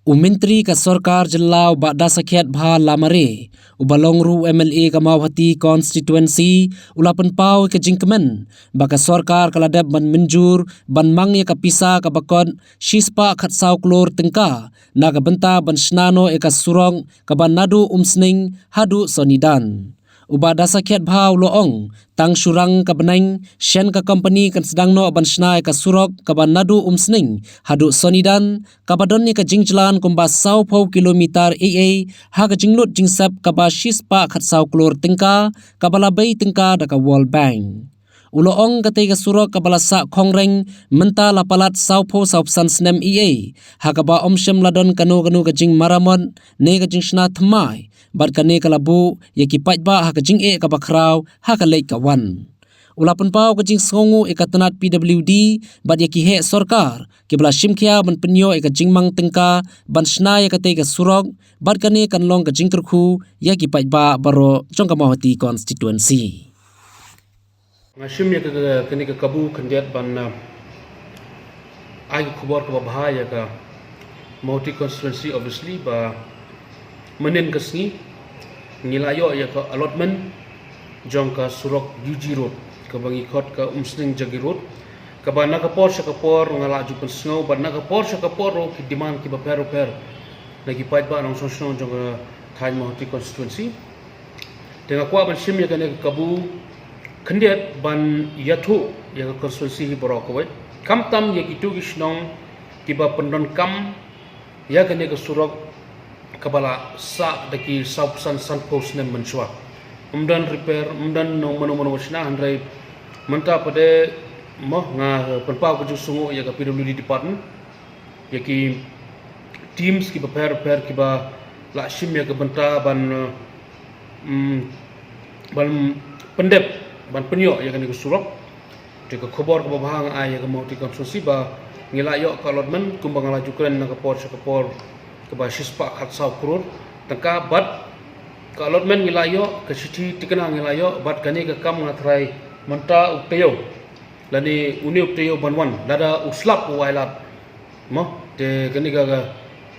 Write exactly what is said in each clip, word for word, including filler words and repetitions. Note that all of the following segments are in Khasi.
U Myntri ka Sorkar Jylla u Bah Dasakhiatbha Lamare, uba long ruh u M L A ka Mawhati Constituency, u la pynpaw ïa ka jingkmen ba ka sorkar ka la dep ban mynjur ban mang ïa ka pisa kaba kot shispah khatsaw klur tyngka na ka bynta ban shna noh ïa ka surok kaba naduh Umsning haduh Sonidan. U Bah Dasakhiatbha u la ong, tang shu rang ka bneng, shen ka kompani kan sdang noh ban shna ïa ka surok kaba naduh Umsning haduh Sonidan, kaba don ïa ka jingjlan kumba sawphew kilometer eiei, ha ka jinglut jingsep kaba shispah khatsaw klur tyngka, kaba la bei tyngka da ka World Bank. U la ong, katei ka surok kaba la sah khongreng mynta la palat sawphew sawphew san snem eiei, ha kaba ym shym la don kano kano ka jingmaramot ne ka jingshna thymmai, bad kane ka la buh ïa ki paidbah ha ka jingeh kaba khraw ha ka leit ka wan. U la pynpaw ka jingsngewnguh ïa ka tnat P W D bad ïa ki heh sorkar kiba la shim khia ban pynïoh ïa ka jingmang tyngka ban shna ïa katei ka surok, bad kane kan long ka jingkyrkhu ïa ki paidbah baroh jong ka Mawhati Constituency. Nga shim ïa ka, ka, kane ka kabu khyndiat ban, uh, ai ka khubor kaba bha ïa ka Mawhati Constituency, obviously, ba mynhynnin ka sngi ngi la ïoh ïa ka allotment jong ka surok U G Road, kaba ngi khot ka Umsning Jagi Road, kaba na ka por sha ka por nga la ju pynsngew, bad na ka por sha ka por ruh ki demand kiba pher bapher na ki paidbah nongshong shnong jong ka thaiñ Mawhati Constituency. Te nga kwah ban shim ïa kane ka kabu khyndiat ban ïathuh ïa ka constituency hi baroh kawei, khamtam ïa kito ki shnong kiba pyndonkam ïa kane ka surok kaba la sah da ki sawphew san, sanphew snem mynshuwa. Ym don repair, ym don mano mano ba shna, hynrei mynta pat de mo nga pynpaw ka jingsngewnguh ïa ka P W D department, ïa ki teams kiba pher bapher kiba la shim ïa ka bynta ban, uh, mm, ban pyndep, ban pynïoh ïa kane ka surok. Te ka khubor kaba bha nga ai ïa ka Mawhati Constituency ba ngi la ïoh ka allotment kumba nga la ju kren na ka por sha ka por, kaba shispah khatsaw klur tyngka, bad ka allotment ngi la ïoh, ka shithi thikna ngi la ïoh, bad kane ka kam nga tharai mynta u taïew lane une u taïew ban wan, lada u slap u ailad mo, te kane ka, ka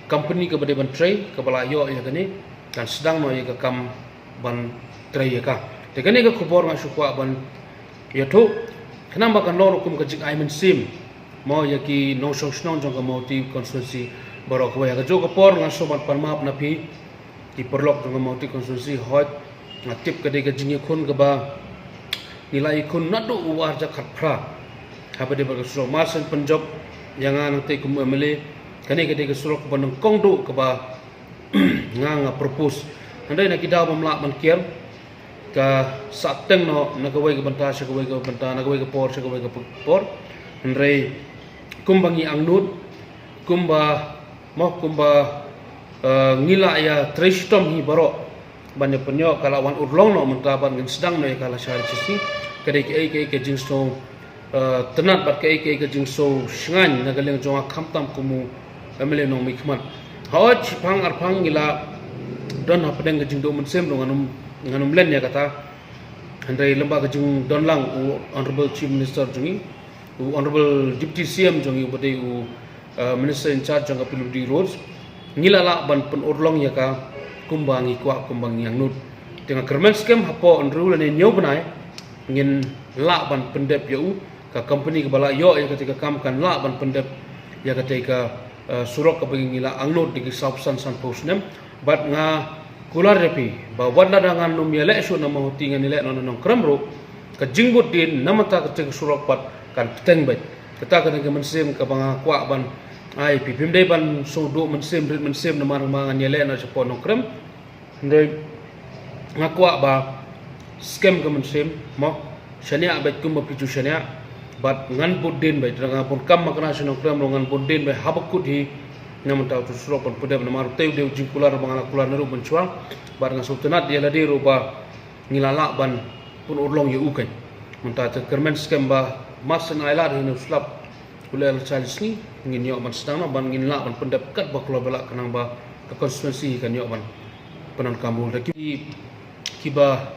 company kaba dei ban trei, kaba la ïoh ïa kane, kan sdang noh ïa ka kam ban trei ïa ka. Te kane ka khubor nga shu kwah ban ïathuh, khnang ba kan long ruh kum ka jingai mynsiem mo ïa ki nongshong shnong jong ka Mawhati Constituency baroh kawei. Ha kajuh ka por nga shu ban pan map na phi ki paralok jong ka Mawhati Constituency, hooid nga tip ka dei ka jingïakhun kaba ngi la ïakhun naduh u ar hajar khatphra, haba dei bad ka surok. Mar shen pynjop ïa nga nangtei kum u M L A, kane ka dei ka surok kaba nyngkong duh kaba nga, nga propose. Hynrei na ki daw bym lah ban kiar, ka sah teng noh na kawei ka bynta sha kawei ka bynta, na kawei ka por sha kawei ka por. Hynrei kumba ngi angnud, kumba mo, kumba, eh, ngi la ïatrei shitom hi baroh ban ïa pynïoh, ka la wan urlong noh mynta bad ngin sdang noh ïa ka lashai lashisngi. Ka dei kaei kaei ka jingsngew, eh, tynnad bad kaei kaei ka jingsngew shngaiñ na ka liang jong nga khamtam kum u M L A nongmihkhmat. Hooid, shiphang arphang ngi la don hapdeng ka jingduh mynsiem ruh, ngan ym, ngan ym len ïa kata. Hynrei lyngba ka jingdon lang u Honorable Chief Minister jong ngi, u Honorable Deputy C M jong ngi, uba dei u, uh, Minister in charge jong ka P W D Roads, ngi la lah ban pynurlong ïa ka kumba ngi kwah, kumba ngi angnud. Te nga kyrmen skhem hapoh hynriew lane hynñiew bnai ngin lah ban pyndep ïa u, ka company kaba la ïoh ïa katei ka kam kan lah ban pyndep ïa katei ka, uh, surok kaba ngi la angnud da ki sawphew san, sanphew snem. Bad nga kular ïa phi ba wat lada ngan ym ïaleh shuh na Mawhati, ngan ïaleh noh na Nongkrem ruh, ka jingbud dien na bynta katei ka surok pat kan bteng beit. Kata ka dei ka mynsiem kaba nga kwah ban ai ïa phi. Phim dei ban sngewduh mynsiem, rit mynsiem namar ba ngan ïaleh noh shapoh Nongkrem. Hynrei nga kwah ba skhem ka mynsiem mo, shaniah beit kumba phi ju shaniah. Bad ngan bud dien beit, lada nga bun kam makna sha Nongkrem ruh ngan bud dien beit haba kut hi na bynta utu u surok ban pyndep, namar utei u dei u jingkular ba nga la kular naduh mynshuwa. Bad nga sngewtynnad ïa lade ruh ba ngi la lah ban pynurlong ïa u keiñ. Mynta te kyrmen skhem ba mar shen ailad hi na u slap u leh lashai lashisngi, ngin ïoh ban sdang noh bad ngin lah ban pyndep katba kloi ba lah, khnang ba ka constituency kan ïoh ban pyndonkam bun. Da ki, kiba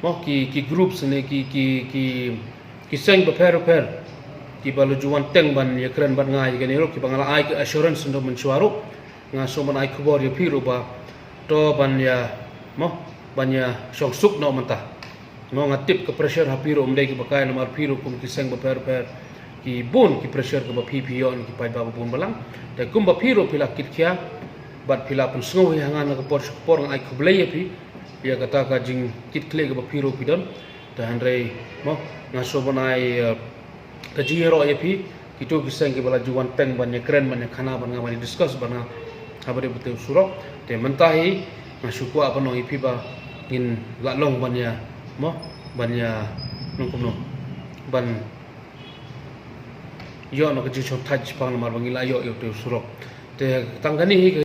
mo, ki, ki groups ne ki, ki, ki, ki seng bapher bapher kiba la ju wan teng ban ïakren bad nga ïa kane ruh, kiba nga la ai ka assurance naduh mynshuwa ruh. Nga sngewbha ban ai khubor ïa phi ruh ba to ban ïa, mo, ban ïa shong suk noh mynta. Mo, nga tip ka pressure ha phi ruh ym dei kaba kai, namar phi ruh kum ki seng bapher bapher ki bun ki pressure kaba phi phi ïoh na ki paidbah ba bun balang. Te kumba phi ruh phi la kit khia bad phi la pynsngew hi ha nga na ka por sha ka por, nga ai khublei ïa phi ïa kata ka jingkit khlieh kaba phi ruh phi don. Te hynrei, mo, nga sngewbha ban ai, eh, ka jingïaroh ïa phi, kito ki seng kiba la ju wan teng ban ïakren, ban ïakhana bad nga, ban ïa discuss bad nga ha ba dei ba utei u surok. Te mynta hi nga shu kwah ban ong ïa phi ba ngin lah long ban ïa, mo, ban ïa, nongkumno, ban ïoh noh ka jingshongthait shaphang, namar ba ngi la ïoh ïa utei u surok. Te tang kane hi ka